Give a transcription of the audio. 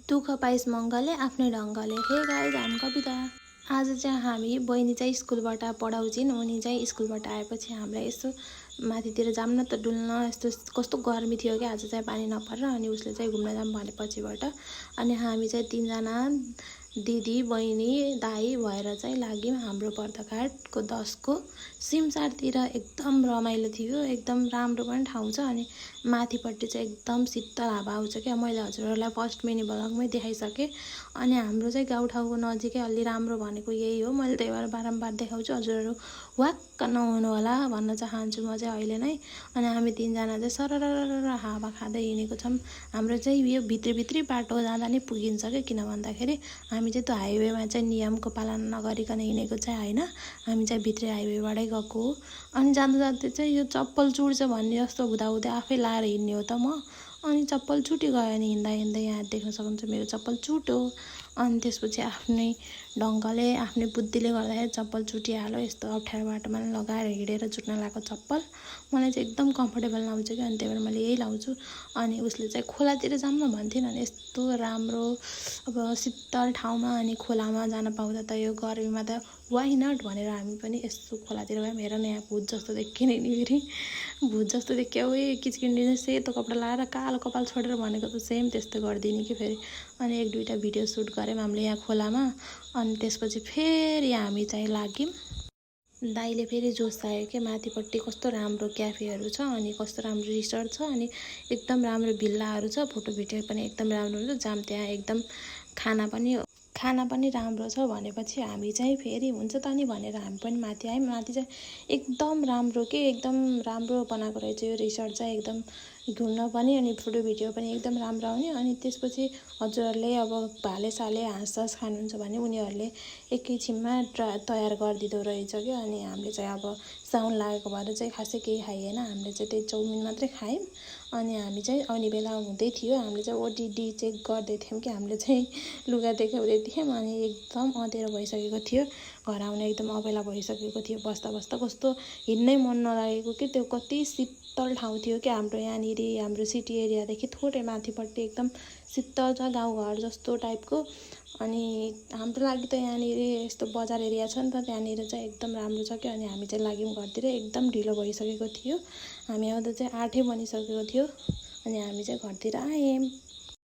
दुःख पाइस मङ्गलले आफ्नै ढङ्गले। हे गाइज, हामी कविता। आज चाहिँ हामी बहिनी चाहिँ स्कुलबाट पढाउँछिन्। उनी चाहिँ स्कुलबाट आएपछि हामीलाई यसो माथितिर जाऊँ न त डुल्न, यस्तो कस्तो गर्मी थियो कि आज चाहिँ पानी नपरेर। अनि उसले चाहिँ घुम्न जाऊँ भने पछिबाट। अनि हामी चाहिँ 3 जना दिदी बहिनी दाई भएर चाहिँ लाग्यौँ हाम्रो पर्दाघाटको 10 को सिमसारतिर। एकदम रमाइलो थियो, एकदम राम्रो पनि ठाउँ छ। अनि माथिपट्टि चाहिँ एकदम शीतल हावा आउँछ क्या। मैले हजुरहरूलाई फर्स्ट मिनी भ्लगमै देखाइसकेँ। अनि हाम्रो चाहिँ गाउँठाउँको नजिकै अलि राम्रो भनेको यही हो। मैले त्यही भएर बारम्बार देखाउँछु, हजुरहरू वाक्क नहुनु होला भन्न चाहन्छु म चाहिँ अहिले नै। अनि हामी 3 जना चाहिँ सरर हावा खाँदै हिँडेको छौँ। हाम्रो चाहिँ यो भित्री बाटो जाँदा नै पुगिन्छ क्या। किन भन्दाखेरि हामी चाहिँ त्यो हाइवेमा चाहिँ नियमको पालना नगरिकन हिँडेको चाहिँ होइन, हामी चाहिँ भित्री हाइवेबाटै गएको हो। अनि जाँदा जाँदै चाहिँ यो चप्पल चुड्छ भन्ने जस्तो हुँदाहुँदै आफै लाएर हिँड्ने हो त म। अनि चप्पल चुट्यो गयो। अनि हिँड्दा हिँड्दै यहाँ देख्न सक्नुहुन्छ मेरो चप्पल चुट्यो। अनि त्यसपछि आफ्नै ढङ्गले आफ्नै बुद्धिले गर्दाखेरि चप्पल चुटिहाल्यो। यस्तो अप्ठ्यारो बाटोमा लगाएर हिँडेर चुट्न लगाएको चप्पल मलाई चाहिँ एकदम कम्फर्टेबल लाउँछ कि। अनि त्यही भएर मैले यही लाउँछु। अनि उसले चाहिँ खोलातिर जाऊँ न भन्थिन्। अनि यस्तो राम्रो अब शीतल ठाउँमा अनि खोलामा जान पाउँदा त यो गर्मीमा त वाइ नट भनेर हामी पनि यस्तो खोलातिर गयौँ। हेर न, यहाँ भूत जस्तो देखिने नि फेरि, भूत जस्तो देखियो। उयो किचकिन्डिने सेतो कपडा लगाएर कालो कपाल छोडेर भनेको त सेम त्यस्तो गरिदिने कि फेरि। अनि 1-2टा भिडियो सुट गऱ्यौँ हामीले यहाँ खोलामा। अनि त्यसपछि फेरि हामी चाहिँ लाग्यौँ। दाइले फेरि जोस आयो कि माथिपट्टि कस्तो राम्रो क्याफेहरू छ, अनि कस्तो राम्रो रिसोर्ट छ, अनि एकदम राम्रो भिल्लाहरू छ, फोटो भिडियो पनि एकदम राम्रो हुन्छ। जाम त्यहाँ एकदम खाना पनि राम्रो छ भनेपछि हामी चाहिँ फेरि हुन्छ त नि भनेर हामी पनि माथि आयौँ। माथि चाहिँ एकदम राम्रो के, एकदम राम्रो बनाएको रहेछ यो रिसोर्ट चाहिँ। एकदम घुम्न पनि अनि फोटो भिडियो पनि एकदम राम्रो आउने। अनि त्यसपछि हजुरहरूले अब भालेसाले हाँस खानुहुन्छ भने उनीहरूले एकैछिनमा तयार गरिदिँदो रहेछ क्या। अनि हामीले चाहिँ अब साउन लागेको भएर चाहिँ खासै केही खाइएन। हामीले चाहिँ त्यही चाउमिन मात्रै खायौँ। अनि हामी चाहिँ आउने बेला हुँदै थियो। हामीले चाहिँ ओटिडी चेक गर्दै थियौँ कि हामीले चाहिँ लुगा देखाउँदै थियौँ। अनि एकदम अँध्यारो भइसकेको थियो, घर आउने एकदम अबेला भइसकेको थियो। बस्दा बस्दा कस्तो हिँड्नै मन नलागेको कि। त्यो कति शीतल ठाउँ थियो कि हाम्रो यहाँनिर, हाम्रो सिटी एरियादेखि थोरै माथिपट्टि एकदम शीतल छ, गाउँघर जस्तो टाइपको। अनि हाम्रो लागि त यहाँनिर यस्तो बजार एरिया छ नि त, त्यहाँनिर चाहिँ एकदम राम्रो छ क्या। अनि हामी चाहिँ लाग्यौँ घरतिर। एकदम ढिलो भइसकेको थियो, हामी आउँदा चाहिँ 8 बजिसकेको थियो। अनि हामी चाहिँ घरतिर आयौँ।